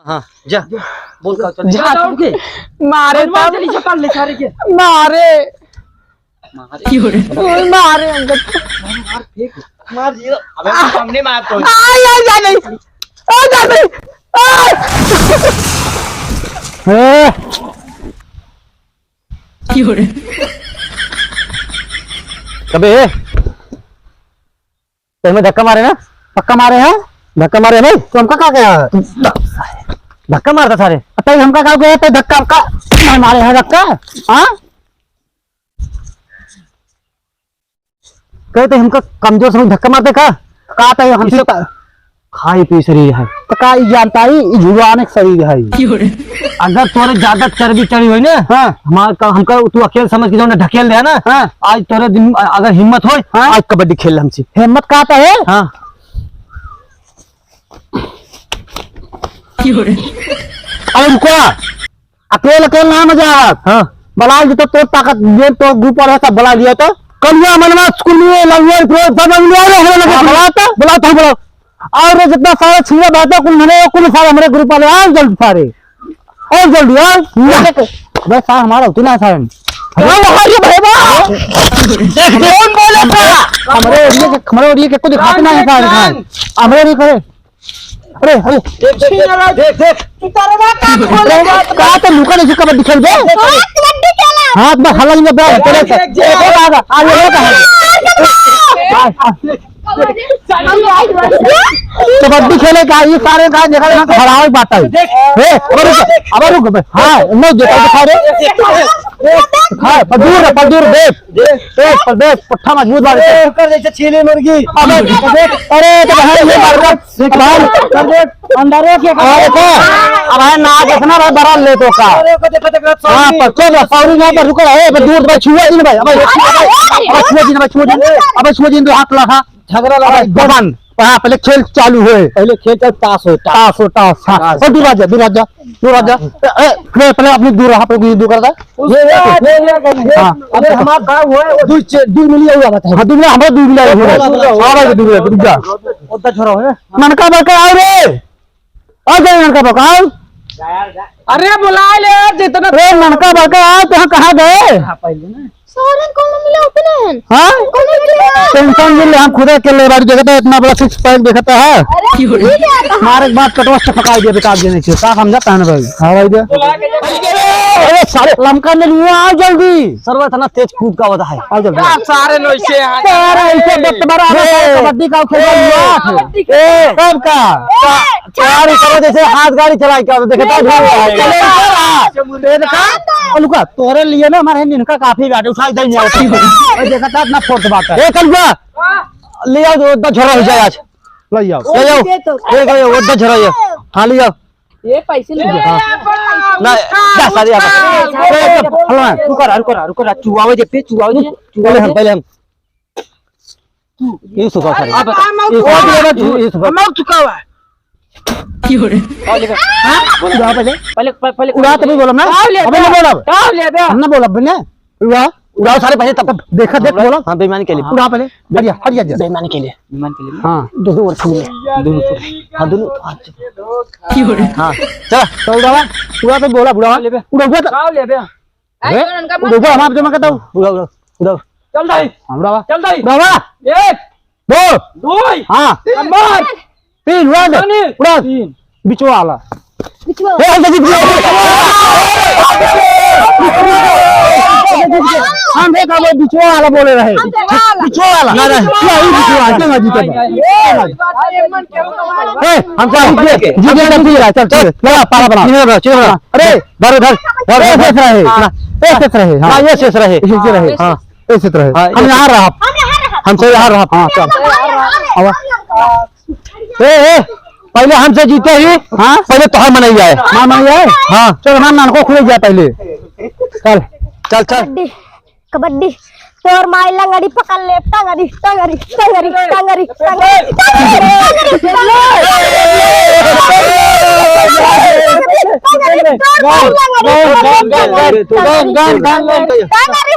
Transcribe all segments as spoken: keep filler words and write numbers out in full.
हाँ, जा। बोल का चल। जा, जा, तू के? मारे मनवा तब। जल्दी से पकड़ ले सारे के। मारे। मारे। ओए, मारे हमका। मार, फेंक। मार दियो। अबे सामने मार तो। आ, आ, जा नहीं। आ, जा नहीं। आ! ए! अबे, ए! तो हमें धक्का मारे ना? पक्का मारे हैं? धक्का मारे हैं भाई? तो हमका का कहा है? धक्का मारता सारे। अतः हमका का कहा है? तो धक्का, हमका नहीं मारे हैं धक्का? हाँ? कहते हमका कमजोर समझ धक्का मारते का? का तय हम ई सब ता-, खाई पी शरीर है। तो का ई जानता ही, ई जुआन एक शरीर है। अगर तोरे ज्यादा चर्बी चढ़ी होई ना, हाँ। हमार का, हमका तू अकेल समझ के जौन ढकेल दे ना, हाँ। आज तोरे दिन, अगर हिम्मत होई, हाँ। आज कबड्डी खेल हमसे। हिम्मत का आता है? हाँ। अरे रुको। अकेल, अकेल ना मजा आवत। हाँ। बलाल जी तो तोर ताकत, जे तोर ग्रुप वाले सब बलाल जी तो। कलिया मनवा स्कूल में लहुआ प्रो सब लहुआ रे, हमरा लगे हाँ, बुलाओ तो। बुलाओ तो, बुलाओ। और ये जितना सारे छुआ बातें कुल मने, कुल सारे हमरे ग्रुप वाले आओ जल्दी सारे। आओ जल्दी, आओ। हाँ। अबे सार हमारा होती ना सारे। अरे, अरे भाई बा। देख, कौन बोले था? हमरे एरिया के, हमरे एरिया के कुछ खाते ना है सारे खाए। हमरे एरिया के अरे, अरे। देख, देख, देख, देख, देख। पितरवा का खोले अरे, जात बा। का तो लुका नहीं कबड्डी खेल बे? हाँ, कबड्डी खेला। हाथ में हला नहीं बे, देख, तेरे से। देख, देख। ए, ए, आ, आ, आ, ये का है? आ, आ, कबड्डी खेले का, ये सारे का देखा ना, खड़ा हो बात है। देख। ए, अब रुक, अब रुक बे। हाँ, नहीं देखा, देखा रे। देख, देख, देख। हाँ, पर दूर है, पर दूर, देख। देख, देख, पर देख, पट्ठा मजबूत बात है। ए, ओकर जैसे छीली मुर्गी। अबे, अबे, अरे, तो भाई, ये बात कर। देख, भाई, कर दे, अंदर हो क्या? अरे, तो, अब है ना, देखना भाई, बड़ा ले तो का। अरे, को देखो, देखो, हाँ, सॉरी। पर चल, सॉरी ना, पर रुको, ए, पर दूर, भाई, छुआ जी ने भाई, अबे, छुआ जी ने भाई, छुआ जी ने, अबे, छुआ जी ने, हाथ लगा। झगड़ा लगा, अबे, एकदम। बबन, हाँ, पहले खेल चालू होए। पहले खेल चालू, ताश होए, ताश। ताश हो, ताश, हाँ। ताश। और दूर आ जा, दूर आ जा, दूर आ जा। ए, ए, पहले, पहले अपनी दूर रहा, पहले दूर कर दे। ये, ये, ये, ये, ये, हाँ। अरे, हमार गाँव है, वो दुई चे-, दुई मिलिया हुआ बता। हाँ, दुई मिलिया, हमारा दुई मिलिया हुआ। हाँ, भाई, दुई मिलिया, रुक जा। उतना छोरा है। ननका बड़का आओ रे। आ जाओ, ननका बड़का आओ। अरे, बुला ले यार, जितना अरे, ननका बड़का आओ, तो कहाँ गए? हाँ, पहले ना। सारे कौनो मिला होते ना हैं। हाँ? कौनो मिला? टेंशन मिल, हम खुदे अकेले बाड़ी देखता है, इतना बड़ा सिक्स पैक देखता है। अरे, ठीक है, तो मारे के बाद पेटवा चपकाई दिया, बेकार देने से। का समझा पहन भाई? हाँ भाई, दे। अरे, सारे लमका ने लिए, आओ जल्दी। सरवा इतना तेज कूद का होता है। आओ जल्दी। क्या सारे नोइसे हैं? सारे ऐसे बट बड़ा ए, कबड्डी का खेल रहा है। ए, कब का? ए, चार करो जैसे हाथ गाड़ी चलाई क्या? देखता है, ए, चले। ए, देखा? कलुका, तोरे लिए ना हमारे इनका काफी बात उठाई दे नहीं। ए, देखता इतना फोर्स बात है। ए, कलुका, ले आओ, दो, दो झोरा हो जाए आज। ले आओ। ले आओ। दे तो। ले आओ, वो दो झोरा ये। हाँ, ले आओ। ये पैसे ले हाँ। ना, दस हजार। ए, ए, हलवा, रुको रहा, रुको रहा, रुको रहा, चुआवे जे पे, चुआवे जे, चुआवे पहले हम, जे। पहले हम। तू, ये सुखा सारे। अब बता, ये सुखा, ये, ये सुखा। हम चुकावा। क्यों रे? हाँ? उड़ा पहले। पहले, पहले, पहले उड़ा तभी बोलब ना। काव ले अबे बे? ना बोलब। काव ले बे? हम ना बोलब ना। उड़ा। उड़ाओ सारे पैसे तब। देखा, देख, बोला। हाँ, बेईमानी के लिए। उड़ा पहले। बढ़िया, हट जा, जा। बेईमानी के लिए। बेईमानी के लिए। हाँ, दोनों ओर छू ले। दोनों ओर। हाँ, दोनों हाथ से। हाँ, चला। तो उड़ावा, उड़ा पे बोला, बुढ़ावा। ले बे। उड़ा, उड़ा तो। काव ले बे? अरे, अरे, उनका उड़ा, हम आप जमा करता हूँ। उड़ा, उड़ा, उड़ा। चल दाई। हाँ, उड़ावा। चल दाई। उड़ावा। एक। दो। दो। हाँ। नंबर। तीन, उड़ा दे। जाने। उड़ा। तीन। बिचवा वाला। बिचवा। ए, हम तो जीत गए। हम एक अब बिचवा वाला बोले रहे। हम बिचवा वाला। बिचवा वाला। ना रहे। क्या हुई बिचवा वाला? क्यों ना जीते? ए, हम क्या जीत गए? जीत गए, जीत गए। चल, चल, लगा, पाला बना। चिन्ह बना, चिन्ह बना। अरे, धर, धर, धर, ए, धर। शेष रहे। हाँ। ए, शेष रहे, हाँ। हाँ, ये शेष रहे। ये शेष रहे। हाँ। ए, शेष रहे। हाँ, हम ये यहाँ रहा। हम यहाँ रहा। हमसे यहाँ रहा। हाँ, चल। हम यहाँ रहा। अब ए, ए, पहले हमसे जीते ही, हाँ? पहले तोहार मनई जाए। मार मनई जाए? हाँ। चल, हमार नानको खुले जाए पहले। चल। चल, चल। कबड्डी, कबड्डी। तोर माई लंगड़ी पकड़ ले, टंगड़ी, टंगड़ी, टंगड़ी, टंगड़ी, टंगड़ी।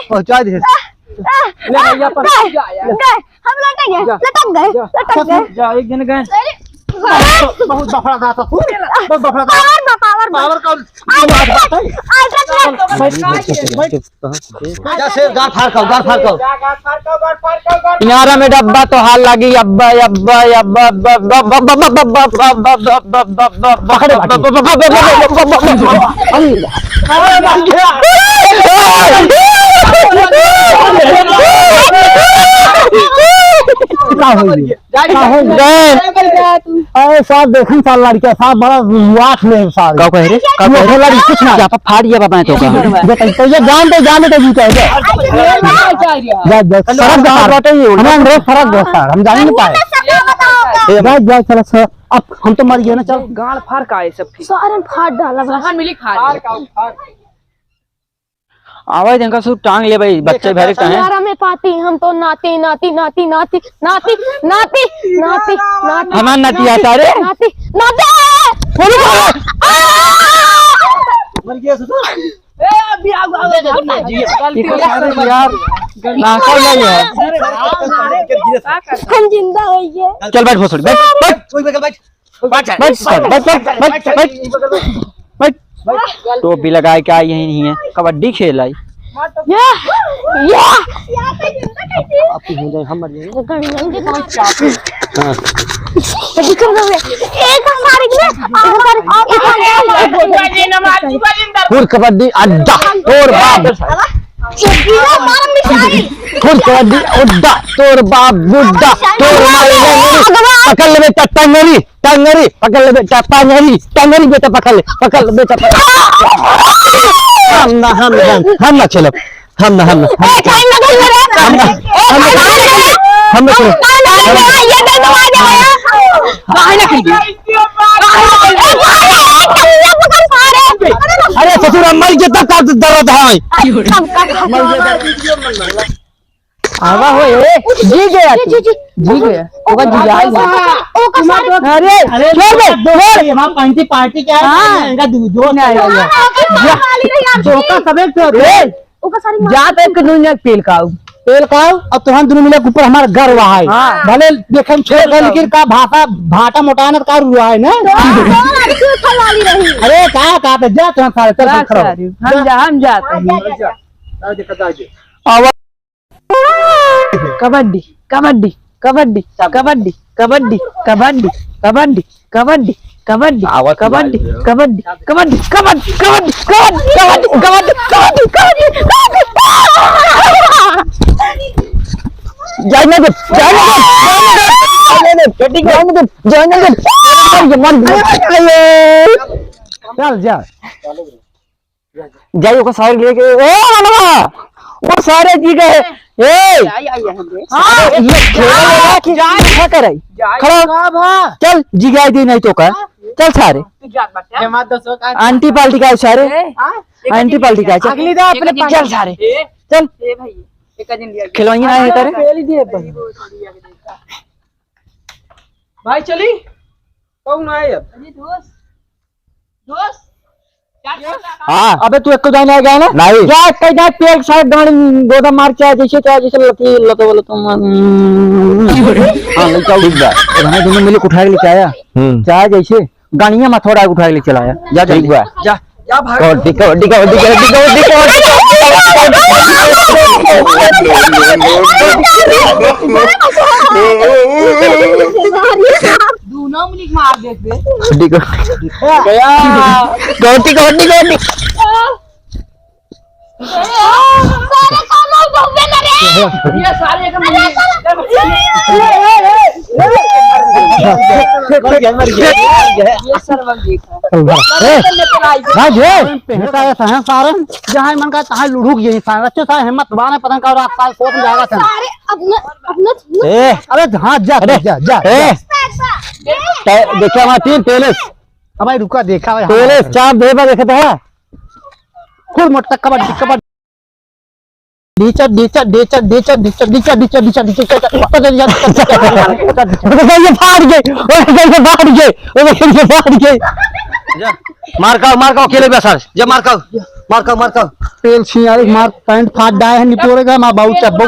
पहुंचा दे। ले भैया, पर गए, जा, जा। गए, हम लटक गए, जा। लटक गए, जा। लटक गए। जा, एक जने गए। अरे, बहुत बफड़ा था, बहुत बफड़ा था। पावर बा, पावर बा। पावर का आज बात है। आज बैठ, बैठ, बैठ। जा शेर, गाड़ फाड़ खाओ, गाड़ फाड़ खाओ। इनारा में डब्बा तो हाल लागी, अब्बा, अब्बा, अब्बा, अब्बा, अब्बा, अब्बा, अब्बा, अब्बा, अब्बा, अब्बा, अब्बा, अब्बा, पकड़े बाटी। का होई? का होई? अरे साहब, देखन साल लड़का साहब बड़ा वाट ले साल। का कह रे? का कह रे? लड़ी कुछ ना। क्या फाड़ दिया बाबा तो का? बेटा, तो ये जान दे, जान दे, जी कह दे। जा, जा, सरक दे सार। हम हम रोज सरक दे सार, हम जान नहीं पाए। जा, जा, चलो, चलो। अब हम तो मर गए ना, चल। गाड़ फाड़ का है सब? सारन फाड़ डाला बस। सारन मिली खा ले। आवाज इनका शुरू टांग ले भाई, बच्चे भरे कहाँ हैं? प्यारा में पाती, हम तो नाती, नाती, नाती, नाती, नाती, नाती, नाती, नाती। हमार नाती आता रे। नाती, नाती। बोलो, बोलो। आ! मर गया ससुर। ए, अभी आओ, आओ, आओ, आओ। ये तो सारे यार, नाका ही नहीं है। हम जिंदा हो गए। चल बैठ भोसड़ी, बैठ, बैठ। बैठ, बैठ, बैठ, बैठ। टोपी लगाए के आई यही नहीं है, कबड्डी खेल आई। या, या। आप हो जाए, हम मर जाएंगे। हाँ। एक हमारे लिए, और हमारे, और हमारे। फुल कबड्डी अड्डा, तोर बाप। फुल कबड्डी अड्डा, तोर बाप बुड्ढा, तोर माई लंगड़ी, पकड़ ले बेटा टंगरी। टंगरी, पकड़ ले बेटा, टंगरी, टंगरी बेटा पकड़ ले, पकड़ ले बेटा, पकड़। हम ना, हम ना, हम ना खेलब, हम ना, हम ना, हम ना खेलब। हम ना, हम ना खेलब, हम ना खेलब। अरे ससुर, हम मर गए तब का दर्द है? आवा हो, ए, जी गया जी, तू। जी, जी। जी गया। ओका जी गया। ओका सारे अरे, अरे, छोड़ दे, छोड़। ये वहाँ पार्टी, पार्टी क्या है? हाँ। इनका दू-, दोस्त नहीं आया, आया। हाँ, ओका सारे नहीं यार, जो जी। का सबे तो ए, ओका सारे जा तो एक दुनिया पेल खाओ। पेल खाओ, और तुहन दुनू मिले के ऊपर हमार गर्व है। हाँ। भले देखे में छोट है, लेकिन का भाषा, भाटा मोटाना का रुआ है ना? तो, तो लड़की उठा वाली रही। अरे, का, का, तो जा तुहन सारे, चल, बस खड़ा हो। सारे, हम जा, हम जाते हैं। जा, जा, जा। आवा। कबड्डी, कबड्डी, कबड्डी, कबड्डी, कबड्डी, कबड्डी, कबड्डी, कबड्डी, कबड्डी, कबड्डी, कबड्डी, कबड्डी, कबड्डी, कबड्डी, कबड्डी, कबड्डी, कबड्डी, कबड्डी, कबड्डी। जाने दे, जाने दे, जाने दे, जाने दे, जाने दे। चल जा। जाई ओकर सारे लेके, ए मनवा, वो सारे जी गए, ए। जाई, आई है हमरे। हाँ, ये खेल है कि जाई। क्या करे? जाई। खड़ा। का भा? चल, जी गए दी नहीं तो का। हाँ। चल सारे। तू जात बाटे। ये मार दसो का। आंटी पार्टी का सारे। ए, हाँ? आंटी पार्टी का, चल। अगली दा अपने चल सारे। ए, चल। ए भाई, एक दिन लिया। खिलौनी ना है करे। पहले दिए पर। भाई चली। कौन आए अब? अरे दोस्त। दोस्त, क्या कर रहा है? हाँ। अबे तू एको जाने आ गया ना? नहीं। जा, कहीं जा, पेल साहब गाड़ी गोदा मार के आ, जैसे चाहे जैसे लती, लतो, लतो, हाँ, नहीं, चल। ठीक बा। तो भाई दोनों मिलके उठा के लेके आया। हम्म। चाहे जैसे गाड़ियाँ में थोड़ा उठा के ले चलाया। जा ठीक जल्दी। बा। जा, जा भाग। कबड्डी, कबड्डी, कबड्डी, कबड्डी, कबड्डी, कबड्डी। दोनों मिलके मार देते। कबड्डी, कबड्डी। गया। कबड्डी, कबड्डी, कबड्डी। सारे कौन लोग बहुए ना रे? ये सारे एकदम अरे, साला। मर गया, मर गया, मर गया। ये सर्व देखा। ए, भाग रे। बेटा, ये सारे, सारे, जहाँ मन का तहाँ लुढ़ुक यही सारे। अच्छे सारे हिम्मत बाने पतंग का रात साल सोच जाएगा सन। सारे अपना, अपना ए। अरे हाँ, जा, अरे। जा, जा, ए। जा। ते-, देखा वहाँ तीन पेलेस। अब भाई रुका, देखा भाई, हाँ। पेलेस चाप दे बा, देखत है। खूब मोटा कबड्डी, कबड्डी। डीचा, डीचा, डीचा, डीचा, डीचा, डीचा, डीचा, डीचा, डीचा, डीचा, डीचा, डीचा, डीचा, डीचा। ये फाड़ गए, ओ, ये फाड़ गए, ओ, ये फाड़ गए। जा, मार खाओ, मार खाओ, अकेले बे सारे। जा, मार खाओ, मार खाओ, मार खाओ। पेल छियारी, मार पैंट फाड़ डाए है, निपोरे का, मार बाऊ चब्बो,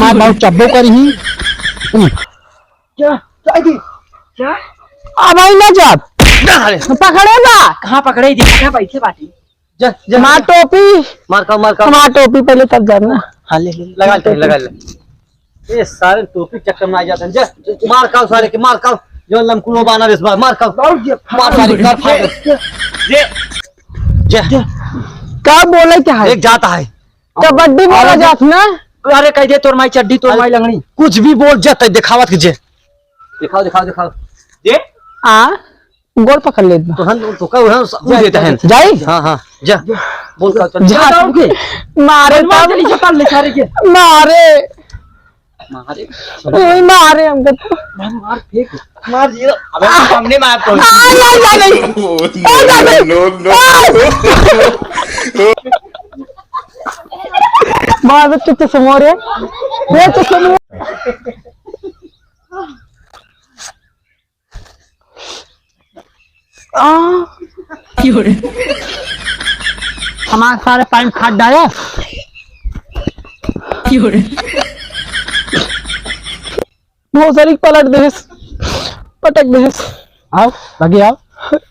मार बाऊ चब्बो करी ही। क्या? क्या? क्या? अब आई ना जाब। ना रे। पकड़े बा। कहाँ पकड़े? देखा बैठे बाटी। जा, जा, मार जा। टोपी। मार खाओ, मार खाओ। मार टोपी पहले तब जाब ना। हाँ, ले, ले, ले। लगा ले, लगा ले। ये सारे टोपी चक्कर में आ जाते हैं। जा, मार खाओ सारे के, मार खाओ। जो लमकुनो बाना रे इस बार, मार खाओ। मार सारे, कर फाड़। ये, जा। का बोले क्या है? एक जाता है। कबड्डी बोला अरे जात ना। अरे कह दे तोर माई चड्डी, तोर अरे माई लंगड़ी। कुछ भी बोल जाता है, दिखावत के जे। दिखाओ, दिखाओ, दिखाओ। दे। आ, गोड़ पकड़ लेत बा। तो हम तो का हम सब जा, देते हैं। जाई? हाँ, हाँ, जा। बोल का चल। जा। जा, जा, उठे। मारे मनवा तब। चली, चल, ले सारे के। मारे। मारे। ओए मारे हमको तो। मार, मार, फेंक। मार दियो। अबे सामने मार तो। आ, आ, आ, नहीं। आ, आ, नहीं। No, no, no। मार दे, चुप से मोरे। बे, चुप से मोरे। आ। क्यों रे? हमार सारे पैंट फाड़ डाले। क्यों रे? बहुत सारी पलट देस, पटक देस। आओ, लगे आओ।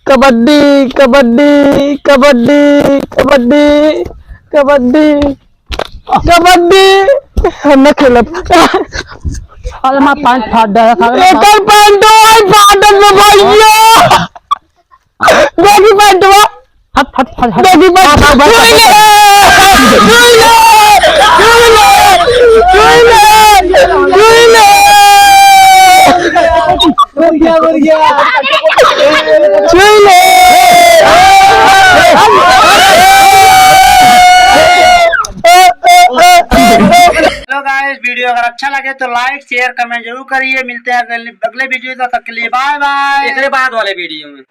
कबड्डी, कबड्डी, कबड्डी, कबड्डी, कबड्डी। कबड्डी हम ना खेलब। अरे, हमार पैंट फाड़ डाला, सारे एकर पैंट तो आई फाटल में भैया। देखी पैंटवा। हट, हट, हट, हट। देखी पैंट। हाँ, हाँ, बस, बस, बस। Hello guys, video अगर अच्छा लगे तो like, share, comment जरूर करिए। मिलते हैं अगले, अगले video, तब तक के लिए bye bye। एकरे बाद वाले video में।